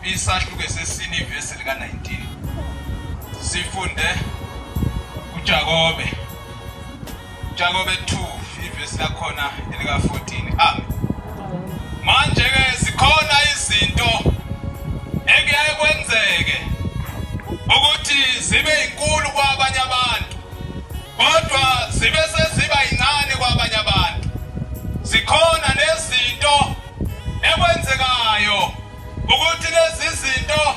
Isahluko sesine ivesi lika-19. Sifunde uJakobe. Jakobe 2 ivesi lakhona elika-14. Amen. Manje ke zikhona izinto ekuyaye kwenzeke ukuthi zibe inkulu kwabanye abantu kodwa zibe seziba yincane kwabanye abantu. Zikhona nezinto ekwenzekayo ukuthi lezi zinto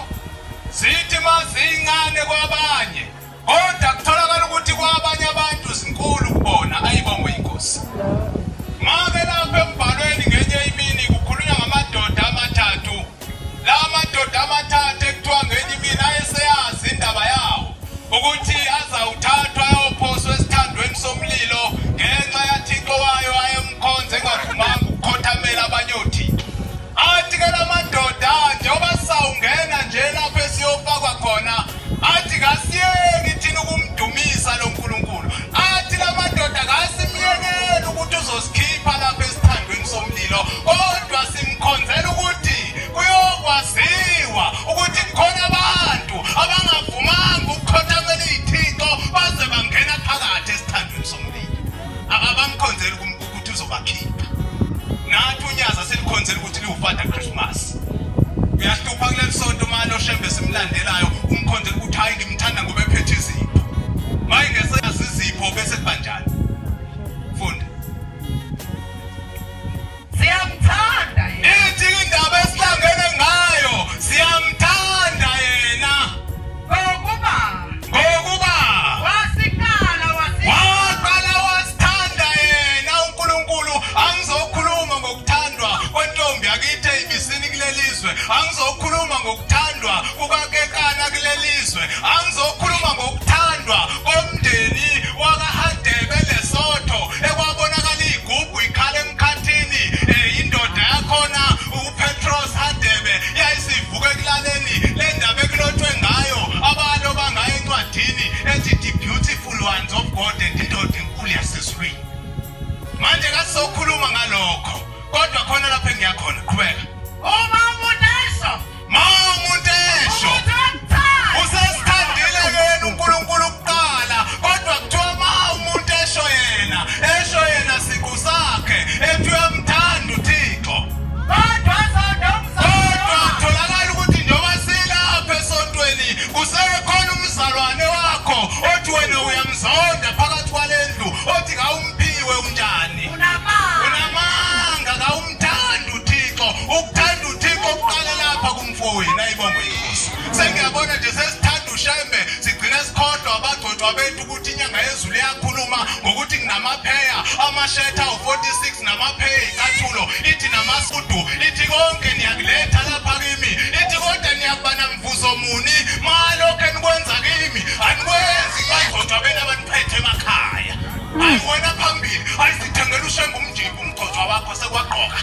zithi mazincane kwabanye kodwa kutholakala ukuthi kwabanye abantu zinkulu kubona. Ayibongwe inkosi. Make lapha embhalweni ngenye imini kukhulunywa ngamadoda amathathu. La madoda amathathu ekuthiwa ngenye imini ayeseyazi indaba yawo ukuthi azawuthathwa ayophoswa esithandweni somlilo ngenxa yaThixo wayo ayemkhonza engavumanga ukukhothamela abanye othixo. Athi ke la madoda njengoba sisawungena nje lapho esiyofakwa khona, athi kasiyeki thina ukumdumisa lo Nkulunkulu. Athi la madoda kasimyekeli ukuthi uzosikhipha lapha esithandweni somlilo, kodwa simkhonzela ukuthi kuyokwaziwa ukuthi kukhona abantu abangavumanga ukukhothamela iy'thixo baze bangena phakathi esithandweni somlilo. Abamkhonzeli ukuthi uzobakhipha. Nathi unyaza selikhonzela ukuthi liwuFather Christmas. Uyahlupha kuleli sonto uma lo Shembe simlandelayo umkhonzela ukuthi hayi ngimthanda ngoba ephethe izipho. Mayingeseyazi izipho bese kuba njani? Funda. Siyamthanda yena. Ithi indaba esihlangene ngayo siyamthanda yena. Ngokuba Ngokuba wasiqala wasi waqala wasithanda yena uNkulunkulu. Angizokhuluma ngokuthandwa kwentombi yakithi eyibisini kulelizwe, angizokhuluma ngokuthandwa kukakekana kulelizwe, angizokhuluma ngokuthandwa komndeni wakaHadebe Lesotho ekwabonakala igubhu ikhala emkhathini. Indoda yakhona uPetros Hadebe yayisivuka ekulaleni. Le ndaba ekulotshwe ngayo abaloba ngayo encwadini ethi The Beautiful Ones of God and indoda enkulu yasezulwini. Manje kasizokhuluma ngalokho, kodwa khona lapho engiyakhona. Qhubeka. Uma umuntu esho Ma umuntu esho usesithandile yena uNkulunkulu kuqala, kodwa kuthiwa ma umuntu esho yena, esho yena siqu sakhe, ethi uyamthanda uThixo. Kodwa zonke Kodwa tholakala ukuthi njengoba silapha esontweni kusekhona umzalwane wakho othi wena uyamzonda phakathi kwalendlu, othi kawumphiwe unjani? Unamanga. Unamanga, kawumthandi uThixo. Ukuthanda uThixo kuqala lapha kumfowenu. Ayibongwe inkosi. Sengiyabona nje sesithanda uShembe, sigcine sikhohlwa abagcotshwa bethu ukuthi inyanga yezulu iyakhuluma ngokuthi nginamapheya amashetha awu-46 namapheya icathulo, ithi namasudu, ithi konke niyakuletha lapha kimi, ithi kodwa niyakuba namvuzo muni ma lokho enikwenza kimi anikwenzi kubagcotshwa benu abaniphethe emakhaya. Hayi wena phambili, ayisithengela uShembe umjimbi umgcotshwa wakho sekwagqoka.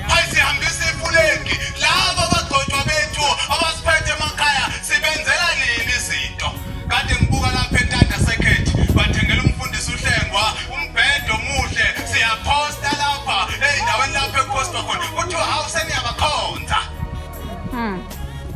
Hayi sihambisa ifulegi laba abagcotshwa bethu abasiphethe emakhaya sibenzela nini izinto? Kade ngibuka lapha eNtanda Circuit bathengela umfundisi uHlengwa umbhedo omuhle, siyaphosta lapha ey'ndaweni lapho ekuphostwa khona, kuthiwa hawu seniyabakhonza.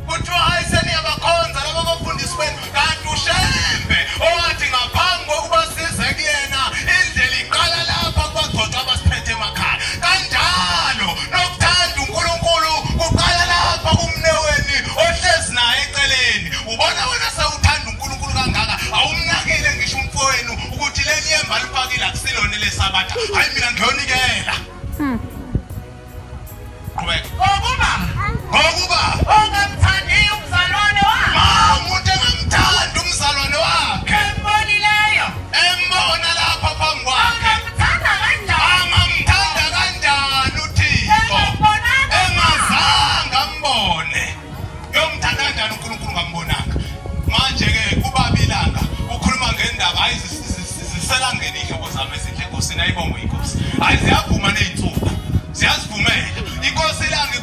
Kuthiwa hayi seniyabakhonza laba bafundisi benu, kanti uShembe owathi ngaphambi kokuba size kuyena indlela iqala lapha kubagcotshwa abasiphethe emakhaya. Kanjalo nokuthanda uNkulunkulu kuqala lapha kumneweni ohlezi naye eceleni. Ubona wena sewuthanda uNkulunkulu kangaka, awumnakile ngisho umfowenu ukuthi leli yemba lifakile akusilona eleSabatha. Hayi mina ngiyonikela. Qhubeka. Ngokuba Ngokuba ongamthandiyo umzalwane wakhe ma umuntu engamthandi umzalwane wakhe embonileyo embona lapha phambi kwakhe, angamthanda kanjani angamthanda kanjani uThixo engambonanga? engazange ambone? Uyomthanda kanjani uNkulunkulu ungambonanga? Manje-ke kubaba ilanga ukhuluma ngendaba, hayi ziselangeni iy'hlobo zami ezinhle enkosini. Ayibongwe inkosi. Hayi ziyavuma ney'nsuku, ziyazivumela inkosi ilanga.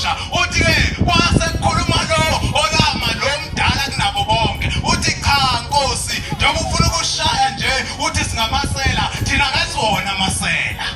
Uyaxosha. Uthi-ke kwase kukhuluma lo olama lo mdala kunabo bonke. Uthi cha Nkosi, njengoba ufuna ukushaya nje uthi singamasela, thina kasiwona amasela.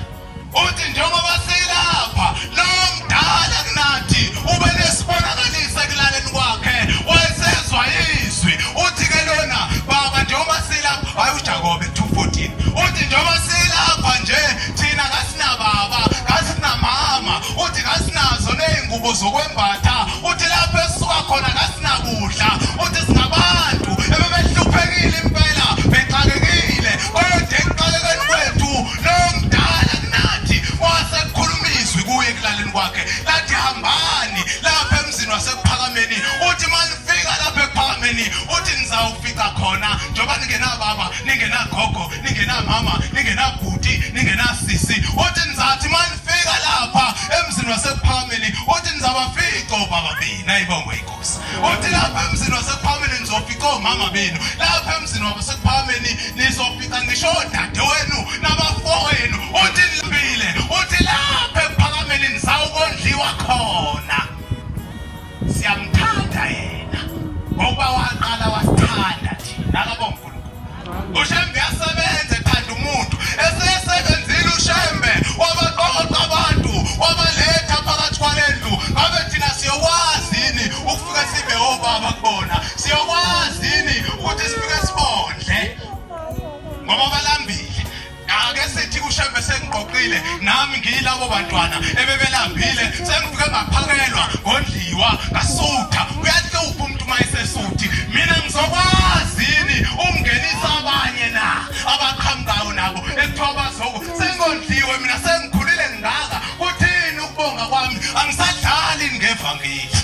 Uthi njengoba silapha lo mdala kunathi ube nesibonakaliso ekulaleni kwakhe wayesezwa izwi. Uthi ke lona baba njengoba silapha, hayi uJakobe 2:14. Uthi njengoba silapha nje thina kasinababa, kasinamama, uthi kasinazo nezingubo zokwembatha, uthi lapho esisuka khona kasinakudla, uthi singabantu ebebehluphekile impela bexakekile, kodwa ekuxakekeni kwethu lo mdala kunathi wasekukhuluma izwi kuye ekulaleni kwakhe lathi hambani lapha emzini wasekuphakameni, uthi manifika lapha ekuphakameni uthi nizawufika khona njengoba ningenababa ningenagogo ningenamama ningenabhuti ningenasisi, uthi nizathi manifika lapha emzini wasekuphakameni uthi nizabafica obaba benu. Ayibongwe inkosi. Uthi lapha emzini wasekuphakameni nizofica omama benu, lapha emzini wasekuphakameni nizofica ngisho odadewenu nabafowenu. Uthi nilambile, uthi lapha ekuphakameni nizawukondliwa khona. Siyamthanda yena ngokuba waqala wasithanda thina. Akabonge uNkulunkulu. UShembe uyasebenza ethanda umuntu. Esesebenzile uShembe wabaqoqa abantu wabaletha phakathi kwalendlu. Ngabe thina siyokwazi yini ukufika sibe obaba kubona? Siyokwazi yini ukuthi sifike sibondle ngoba balambile? Ake sithi kuShembe sengiqoqile nami ngiyilabo bantwana ebebelambile, sengifike ngaphakelwa ngondliwa ngasutha. Uyahlupha umuntu uma esesuthi. Mina ngizokwazi yini ukungenisa abanye na abaqhamukayo nabo ekuthiwa bazoko sengondliwe mina sengikhulile ngingaka? Kuthini ukubonga kwami? Angisadlali ngevangeli.